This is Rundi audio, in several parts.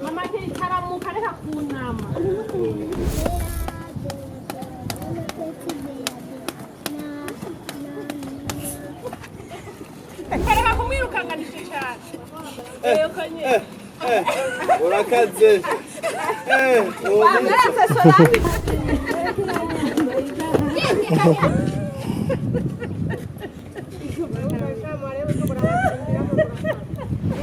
Mama taramuka, reka kunama. Reka kumwirukanganisha cyane. Urakaze. Wamweretse Solange.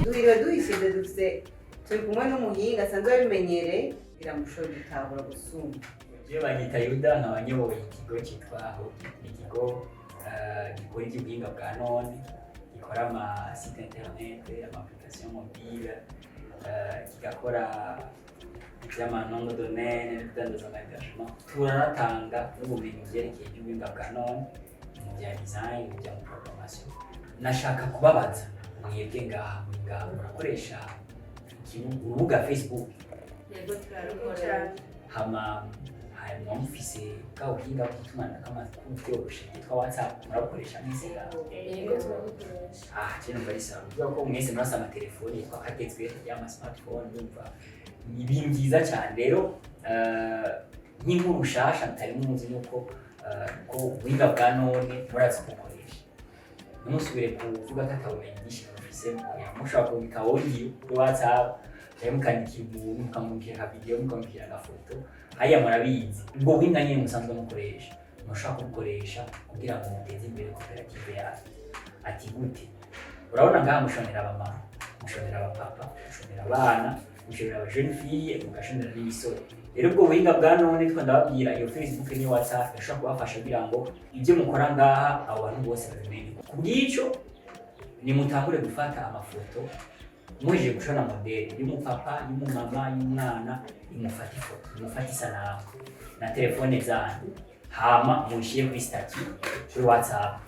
Duhiriwe duhishije, dufise turi kumwe n'umuhinga asanzwe abimenyereye kugira ngo ushobore gutahura gusumba. Je banyita Yuda, nkaba nyoboye ikigo cyitwa Hoki. Ni ikigo gikora iby'ubuhinga bwa none, gikora ama site internet, ama application mobile, kigakora iby'ama nom de domaine no kudandaza ama hébergement. Turanatanga n'ubumenyi byerekeye iby'ubuhinga bwa none mu bya design, mu bya programmation. Nashaka kubabaza mwebwe ngaha, muri ngaha murakoresha urubuga Facebook? Yego, turarukora. Hama hanyuma mufise bwa buhinga bw'itumanaho amakuru bworoshe bwitwa WhatsApp, murabukoresha mwese ngaho? Yego, turabukoresha. Ah, je numva ari sawa, kuvuga ko mwese murasa amatelefoni yitwa kagezweho y'ama smartphone. Ndumva ni ibintu byiza cyane. Rero nk'inkuru nshasha mutari muzi nuko ko ubuhinga bwa none murazi kubukoresha. Ntimusubire kuvuga ko atabumenyi bwinshi mufise. Mushobora kurungika audio kuri WhatsApp, cyangwa mukandikira umuntu, mukamurungikira aka video, mukamurungikira agafoto hariya. Murabizi, ubwo buhinga nyine musanzwe mukoresha, mushobora kubukoresha kugira ngo muteze imbere koperative yanyu. Ati gute? Urabona ngaha mushonera abamama, mushonera abapapa, mushonera abana, mushonera aba jeune fille, mugashonera n'imisore. Rero ubwo buhinga bwa none two ndababwira, iyo Facebook n'iyo WhatsApp, irashobora kubafasha kugira ngo ibyo mukora ngaha abo bantu bose babimenye. Ku bw'icyo, nimutangure gufata amafoto muhejeje gushona modèle y'umupapa, y'umumama, y'umwana. Imufate ifoto, imufate isanamu na telefone zanyu, hama muyishyire kuri statut kuri WhatsApp,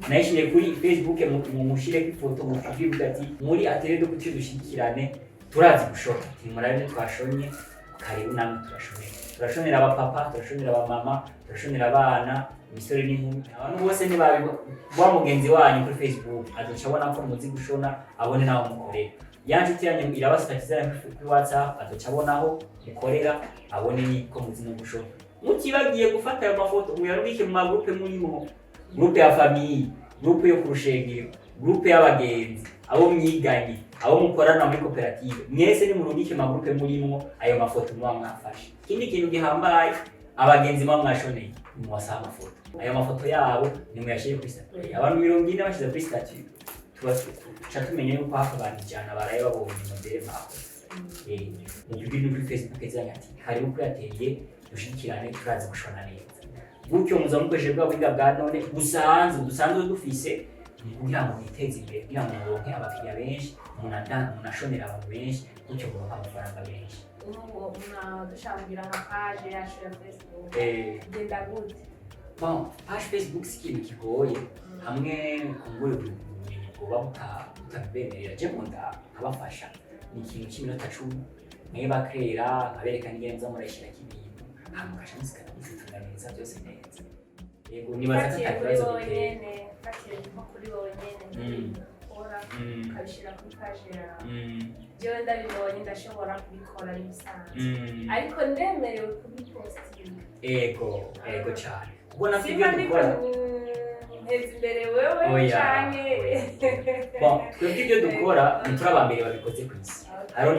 nayishyire kuri Facebook, mumushyireko ifoto, muvuge ati: "Muri atelier de couture dushyigikirane, turazi gushona, nimurabe ibyo twashonye, karibu namwe turashonera. Turashonera abapapa, turashonera abamama, turashonera abana, imisore n'inkumi." Abantu bose nibabi wa mugenzi wanyu kuri Facebook azoca abona ko muzi gushona, abone naho mukorera. Ya nshuti yanyu irabasitatiza kuri WhatsApp, azoca abona aho mukorera, abone niko muzi no gushona. Mutibagiye gufata ayo mafoto, muyarungike mu ma groupe murimo: groupe ya famille, groupe yo ku rushengero, groupe y'abagenzi, abo mwiganye, abo mukorana muri koperative. Mwese nimurungike mu ma groupe murimwo ayo mafoto muba mwafashe. Ikindi kintu gihambaye, abagenzi muba mwashoneye, nimubasaba amafoto. Ayo mafoto yabo nimuyashyire kuri statut. Abantu 40 bashyize kuri statut, tuba tuca tumenya yuko hafi abantu 100 baraye babonye modèle bakoze. Muvuge no kuri Facebook zanyu ati: "Karibu kuri atelier dushyigikirane, turazi gushona neza." Gutyo muza mukoresheje bwa buhinga bwa none busanzwe dusanzwe dufise kugira ngo mwiteze imbere, kugira ngo muronke abakiriya benshi, munashonera abantu benshi, gutyo muronke amafaranga menshi. Ubu dushaka kugira nka page yacu ya Facebook, genda gute? Bon, page Facebook si ikintu kigoye. Hamwe kumbure ubumenyi bwoba butabibemerera, je nkunda nkabafasha. Ni ikintu cy'iminota 10, mweba kerera nkabereka n'ingene muza murayishyirako ibintu, hama mugaca musigara muzitunganiriza byose neza. Yego, nibaza ko Mfatiye ata kuri kibazo wowe biteye. nyene, mfatiye nko kuri wowe nyene, ukora ukabishyira kuri page yawe, jewe ndabibonye ndashobora kubikora n'ibisanzwe, ariko ndemerewe kubipostinga? Ego cyane, kuko natwe ibyo Simba ndiko dukora nteza imbere wewe Oya, canke? Oya. Bon, twebwe ibyo dukora ntituri aba mbere babikoze ku isi. Hariho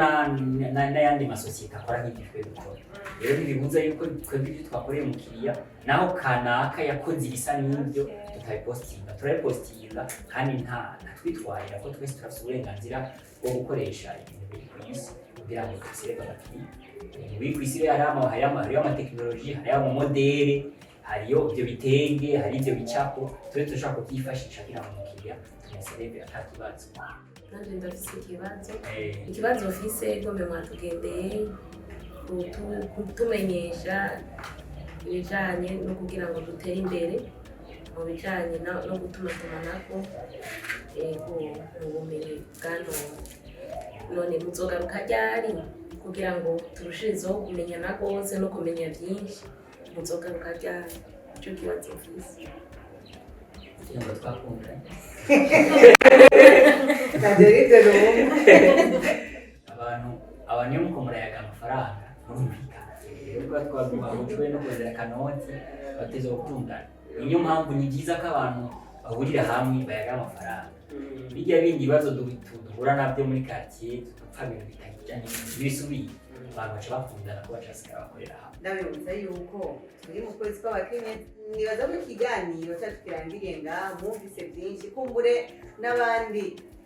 n'ayandi masosiyete akora nk'ibyo twe dukora. Rero ntibibuza yuko twebwe ibyo twakoreye umukiriya, naho kanaka yakoze ibisa n'ibyo, tutabipostinga. Turabipostinga kandi nta ntatwitwarira ko twese turafite uburenganzira bwo gukoresha ibintu biri ku isi kugira ngo duserve abakiriya. Ibintu biri ku isi rero, hariyo amatekinoloji, hariyo ama modèle, hariyo ibyo bitenge, hari ibyo bicapo, tube turashobora kubyifashisha kugira ngo umukiriya tumuserve ata kibazo. Nanjye ndafise ikibazo. Ikibazo mfise, gombe mwatugendeye kutumenyesha ibijanye no kugira ngo dutere imbere mu bijanye no gutumatumanako, ego, mu bumenyi bwa none. None muzogaruka ryari kugira ngo turushirizeho kumenyana rwose no kumenya byinshi? Muzogaruka ryari? Ico kibazo mfise. Kugira ngo twakundanye. Ntabyo aribyo numva. Abantu Abantu iyo muko murayaga amafaranga murumvikana. Rero kuba twahujwe no kurondera akanoti, bateza gukundana. Niyo mpamvu ni byiza ko abantu bahurira hamwe bayaga amafaranga. Bijya bindi bibazo duhura nabyo muri quartier, dupfa ibintu bitajyanye n'ibisubiye, abantu baca bakundana ko baca basigara bakorera hamwe. Ndabibutsa yuko turi mu kwezi kw'abakenyezi. Nibaza ko ikiganiro cyacu kirangiriye ngaha. Mwumvise byinshi, kumbure n'abandi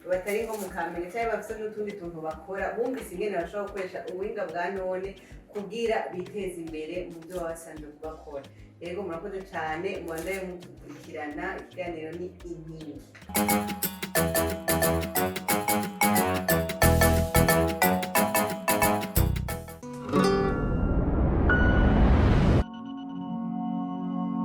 batari nko mu Kamenge cyangwa bafite n'utundi tuntu bakora, bumvise ingene bashobora gukoresha ubuhinga bwa none kugira biteze imbere mu byo baba basanzwe bakora. Rero murakoze cyane, mubandaye mudukurikirana. Ikiganiro ni Inkingi.